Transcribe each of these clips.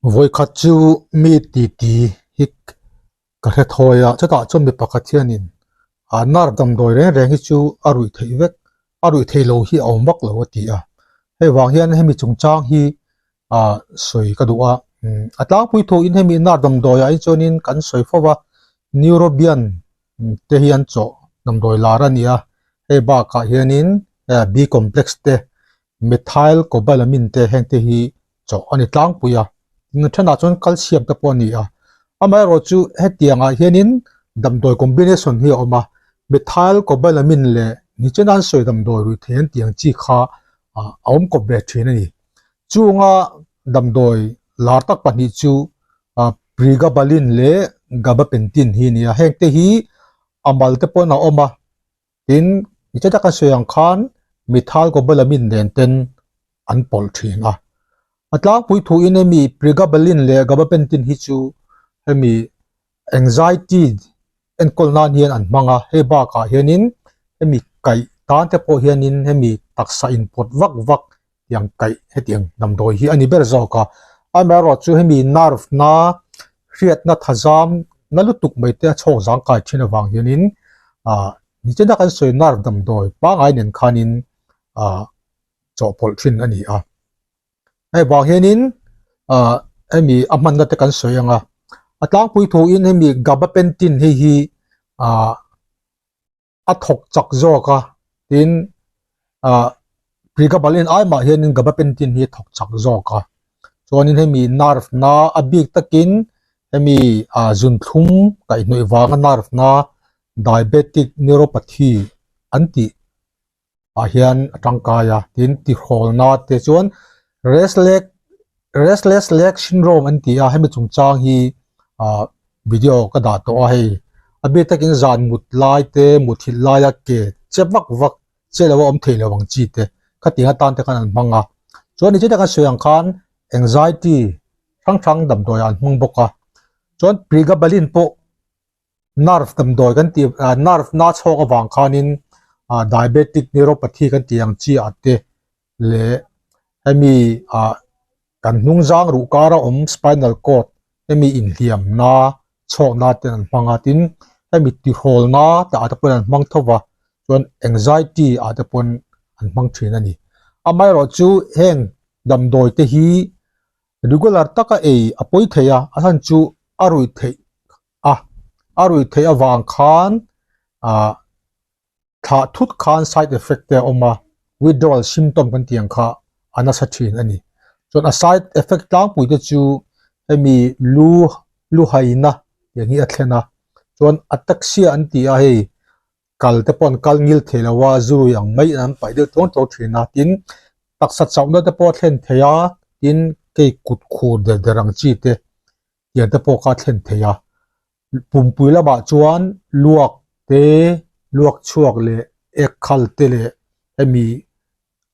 Vawikhat chu mi titi hi ka hre thawi a, chutah chuan mi pakhat hianin ah nerve damdawi reng reng hi chu a ruih theih vek, a ruih theih loh hi a awm vak lo a ti a. Hei vang hian hemi chungchang hi ah sawi ka duh a, a tlangpui thuin hemi nerve damdawi ah hi chuanin kan sawi fo va, neurobian te hi an chawh damdawi lar a ni a, hei bakah hianin B complex te methyl cobalamin te heng te hi chawh a ni tlangpui a, tin thenah chuan calcium te pawh a ni a, amaherawh chu hetiang ah hianin damdawi combination hi a awm a, methyl cobalamin leh nichina an sawi damdawi ruih thei an tih ang chi kha ah a awm kawp ve thin a ni. Chunga damdawi lar tak pahnih chu ah pregabalin leh gabapentin hi a ni a, heng te hi a mal te pawhin a awm a. Tin, nichai taka sawi ang khan methyl cobalamin nen ten an pawlh thin a. A tlangpui thuin hemi pregabalin leh gabapentin hi chu hemi anxiety enkawl nan hian an hmang a, hei bakah hianin hemi kaih tan te pawh hianin hemi taksa inpawt vak vak tiang kaih hetiang damdawi hi a ni ber zawk a. Amaherawhchu hemi nerve na hriatna thazam na lutuk mai te a chhawk zangkai thin avang hianin ah nichina kan sawi nerve damdawi pangngai nen khanin ah chawhpawlh thin a ni a. Hei vang hianin ah hemi a hmanna te kan sawi ang a, a tlangpui thuin hemi gabapentin hei hi ah a thawk chak zawk a tin ah pregabalin ai mah hianin gabapentin hi a thawk chak zawk a chuanin hemi nerve na a bik takin hemi ah zunthlum kaihhnawih vanga nerve na diabetic neuropathy an tih ah hian a tangkai a tin tihrawlna te chuan restless restless leg syndrome an ti a hemi chungchang hi ah video ka dah tawh a hei a bik takin zan mut lai te muthilh laia ke che vak vak che lo a awm thei lo ang chi te khatiang atan te khan an hmang a chuan nichina kan sawi ang khan anxiety hrang hrang damdawi ah an hmang bawk a chuan pregabalin pawh nerve damdawi kan tih ah nerve na chhawk avang khanin ah diabetic neuropathy kan tih ang chi ah te leh hemi ah kan hnung zang ruh kar a awm spinal cord hemi inhliam na chhawk na ten an hmang a tin hemi tihrawl na te ah te pawhin an hmang tho va chuan anxiety ah te pawn an hmang thin a ni amaherawh chu heng damdawi te hi regular taka ei a pawi thei a a chhan chu a ruih theih a, a ruih theih avang khan ah thlah thut khan side effect te a awm a, withdrawal symptom kan tih ang kha a nasa thin a ni. Chuan a side effect tlangpui te chu hemi lu lu haina tiang hi a thlen a, chuan ataxia an ti a hei kal te pawh an kal ngil thei lo a, zui ang mai an paih deuh tawng tawng thin a, tin taksa chauhna te pawh a thlen thei a, tin kei kut khur der der ang chi te tiang te pawh kha a thlen thei a pumpui lamah chuan luak te luak chhuak leh ek khal te leh hemi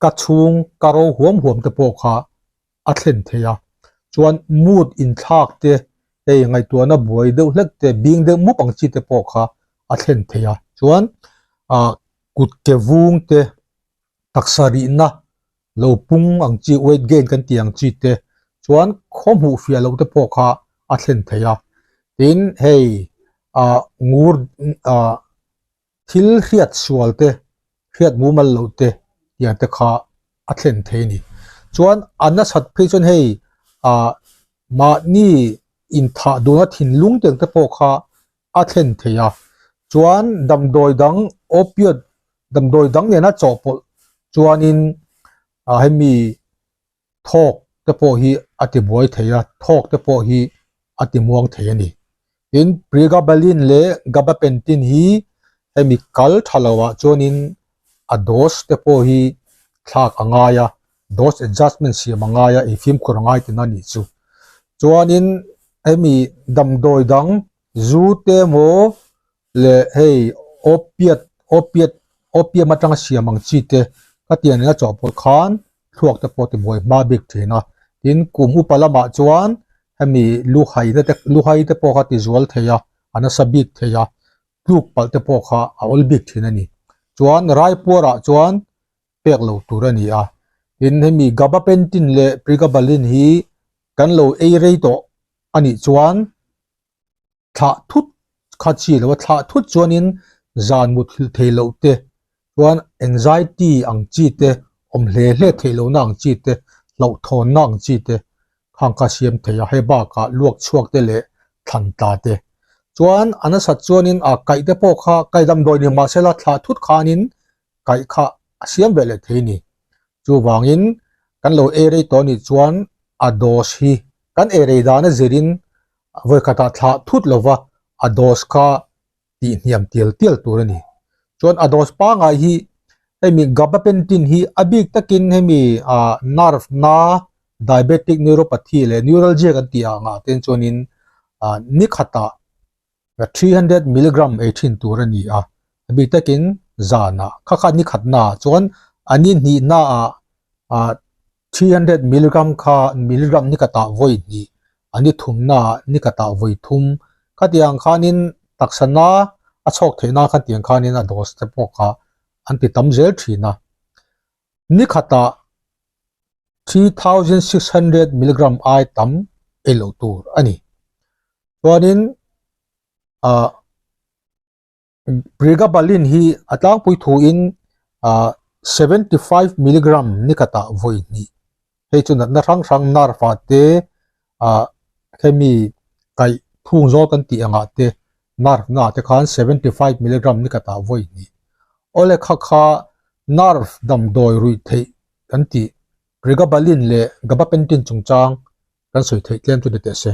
ka chhung ka ro huam huam te pawh kha a thlen thei a chuan mood inthlak te hei ngaihtuahna buai deuh hlek te bing deuh mup ang chi te pawh kha a thlen thei a chuan ah kut ke vung te taksa rihna lo pung ang chi weight gain kan tih ang chi te chuan khaw hmuh fiah loh te pawh kha a thlen thei a tin hei ah ngur ah thil hriat sual te hriat mumal loh te tiang te kha a thlen thei a ni chuan a nasat phei chuan hei ah mahni inthah duhna thinlung tiang te pawh kha a thlen thei a chuan damdawi dang opioid damdawi dang nena chawhpawlh chuanin ah hemi thawk te pawh hi a ti buai thei a thawk te pawh hi a ti muang thei a ni tin pregabalin leh gabapentin hi hemi kal tha lo ah chuanin a dose te pawh hi thlak a ngai a dose adjustment siam a ngai a ei fimkhur a ngai tihna a nih chu chuanin hemi damdawi dang zu te emaw leh hei opiate opiate opium atanga siam ang chi te ka tiang nena chawhpawlh khan thluak te pawh tibuai hma bik thin a tin kum upa lamah chuan hemi luhai na te luhai te pawh kha tizual thei a a nasa bik thei a tluk palh te pawh kha a awl bik thin a ni chuan raipuarah chuan pek lo tur a ni a tin hemi gabapentin leh pregabalin hi. kan lo ei rei tawh a nih chuan thlah thut kha chi lo a, thlah thut chuanin zan muthilh thei loh te chuan anxiety ang chi te awm hle hle theih lohna ang chi te hlauhthawnna ang chi te khang kha siam thei a, hei bakah luak chhuak te leh thlan tla te chuan a nasat chuanin a kaih te pawh kha kaih damdawi ni mahsela thlah thut khanin kaih kha a siam ve leh thei a ni. Chuvangin kan lo ei rei tawh anih chuan a dose hi kan ei rei dan a zirin vawikhatah thlah thut lova a dose kha tih hniam tial tial tur a ni. Chuan a dose pangai hi hemi gabapentin hi a bik takin hemi ah nerve na diabetic neuropathy leh neuralgia kan tih ah ngah ten chuanin ah ni khatah 300 milligram ei thin tur a ni a, a bik takin zanah kha kha ni khatnaah chuan a ni hnihnaah ah 300 milligram kha milligram ni khatah vawi hnih a ni thumnaah ni khatah vawi thum khatiang khanin taksa na a chhawk theih nan khatiang khanin a dose te pawh kha an ti tam zel thin a, ni khatah 3600 milligram ai tam ei loh tur a ni. Chuanin ah Pregabalin hi a tlangpui thuin ah 75 milligram ni khatah vawi hnih hei chu natna hrang hrang nerve ah te ah hemi kaih phung zawl kan tih angah te nerve na ah te khan 75 milligram ni khatah vawi hnih awle kha kha nerve damdawi ruih theih kan tih Pregabalin leh Gabapentin chungchang kan sawi theih tlem chu ni teh se.